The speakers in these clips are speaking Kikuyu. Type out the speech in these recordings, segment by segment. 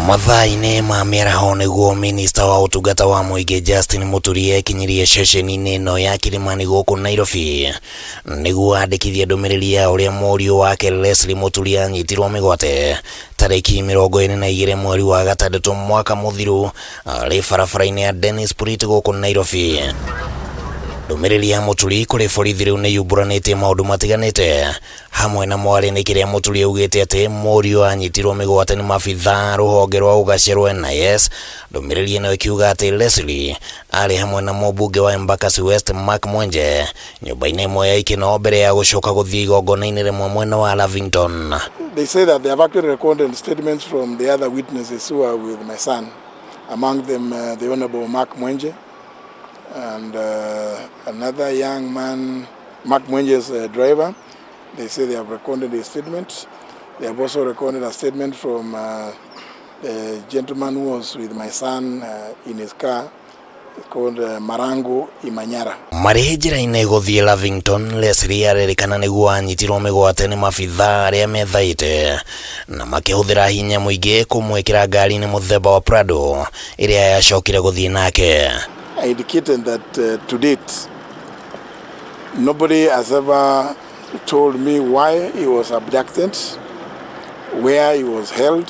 Mathaa-inĩ ma mĩaraho nĩguo minista wa ũtungata wa mũingĩ Justin Muturi ekinyirie ceceni-inĩ ĩno ya Kilimani gũkũ Nairobi nĩguo andĩkithie ndũmĩrĩri ya ũrĩa mũriũ wake Leslie Muturi anyitirwo mĩgwate tarĩki 22 mweri wa gatandatũ mwaka mũthiru arĩ barabara-inĩ ya Dennis Pruitt gũkũ Nairobi. Ndũmĩrĩri ya Muturi kũrĩ borithi rĩu nĩ yumbũranĩtie maũndũ matiganĩte hamwe na mwarĩ nĩ kĩrĩa Muturi augĩte atĩ mũriũ anyitirwo mĩgwate nĩ mabithaa rũhonge rwa ũgacerwo NIS. Ndũmĩrĩri ĩno ĩkiuga atĩ Leslie arĩ hamwe na mũmbunge wa Embakasi West Mark Mwenje nyũmba-inĩ ĩmwe ya ikeno mbere ya gũcoka gũthiĩ igongona-inĩ rĩmwe mwena wa Lavington. They say that they have actually recorded statements from the other witnesses who are with my son, among them the Honorable Mark Mwenje and another young man, Mark Mwenje's driver. They say they have recorded a statement. They have also recorded a statement from the gentleman who was with my son in his car, called Marango Imanyara. Marĩ njĩra-inĩ gũthiĩ Lavington, Leslie arerĩkana nĩguo anyitirwo mĩgwate nĩ mabithaa arĩa methaĩte na makĩhũthĩra hinya mũingĩ kũmwĩkĩra ngari-inĩ mũthemba wa Prado ĩrĩa yacokire gũthiĩ nake. I indicated that to date, nobody has ever told me why he was abducted, where he was held,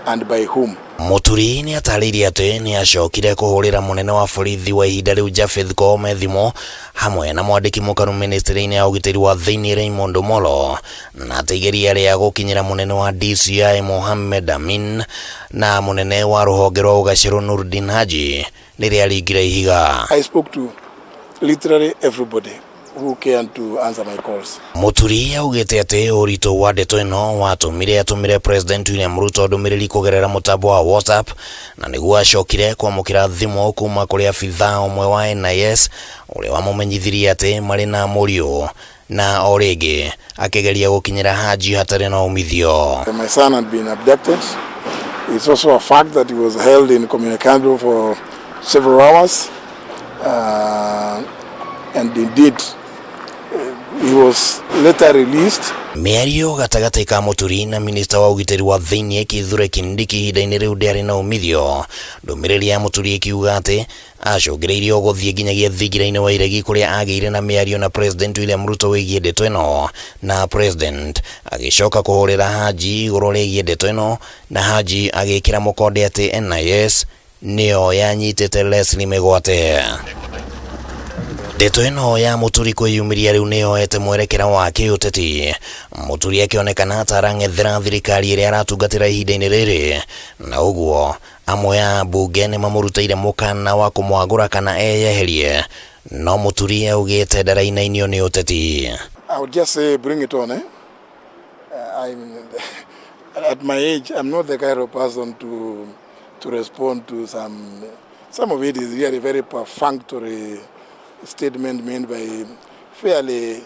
and by whom. Muturi nĩ atarĩirie atĩ nĩ acokire kũhũrĩra mũnene wa borithi wa ihinda rĩu Japheth Koome thimũ hamwe na mwandĩki mũkaru ministry-inĩ ya ũgitĩri wa thĩinĩ Raymond Omolo na atĩ igeria rĩa gũkinyĩra mũnene wa DCI Mohamed Amin na mũnene wa rũhonge rwa ũgacerwo Nurdin Haji nĩ rĩaringire ihiga. I spoke to literally everybody who cared to answer my calls. Muturi augĩte atĩ ũritũ wa ndeto ĩno watũmire atũmĩre President William Ruto ndũmĩrĩri kũgerera mũtambo wa WhatsApp na nĩguo acokire kwamũkĩra thimũ kuma kũrĩ abithaa ũmwe wa NIS ũrĩa wamũmenyithirie atĩ marĩ na mũriũ na o rĩngĩ akĩgeria gũkinyĩra Haji hatarĩ na umithio. My son had been abducted. It's also a fact that he was held incommunicado for several hours. And indeed, he was later released. Mĩario gatagatĩ ka Muturi na minista wa ũgitĩri wa thĩinĩ Kithure Kindiki ihinda-inĩ rĩu ndĩarĩ na umithio. Ndũmĩrĩri ya Muturi ĩkiuga atĩ acũngĩrĩirio gũthiĩ nginyagia thingira-inĩ wa iregi kũrĩa agĩire na mĩario na President William Ruto wĩgiĩ ndeto ĩno na President agĩcoka kũhũrĩra Haji igũrũ rĩgiĩ ndeto ĩno na Haji agĩkĩra mũkonde atĩ NIS nĩyo yanyitĩte Leslie mĩgwate. Ndeto ĩno ya Muturi kwĩyumĩria rĩu nĩ yoete mwerekera wa kĩũteti. Muturi akĩonekana ta arang'ethera thirikari ĩrĩa aratungatĩra ihinda-inĩ rĩrĩ na ũguo amwe a mbunge nĩ mamũrutĩire mũkana wa kũmwagũra kana eyeherie no Muturi augĩte ndarainainio nĩ ũteti. I would just say bring it on. Eh? At my age, I'm not the kind of person to respond to some of it is really very perfunctory statement made by fairly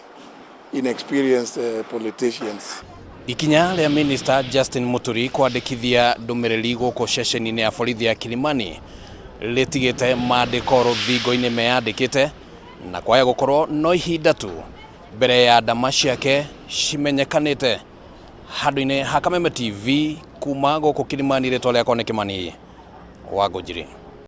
inexperienced politicians. Ikinya rĩa Minister Justin Muturi kwandĩkithia ndũmĩrĩri gũkũ ceceni-inĩ ya borithi ya Kilimani rĩtigĩte mandĩko rũthingo-inĩ meyandĩkĩte na kwaya gũkorwo no ihinda tu mbere ya ndama ciake cimenyekanĩte. Handũ-inĩ ha Kameme TV kuma gũkũ Kilimani, rĩtwa rĩakwa nĩ Kimani wa Ngũnjiri.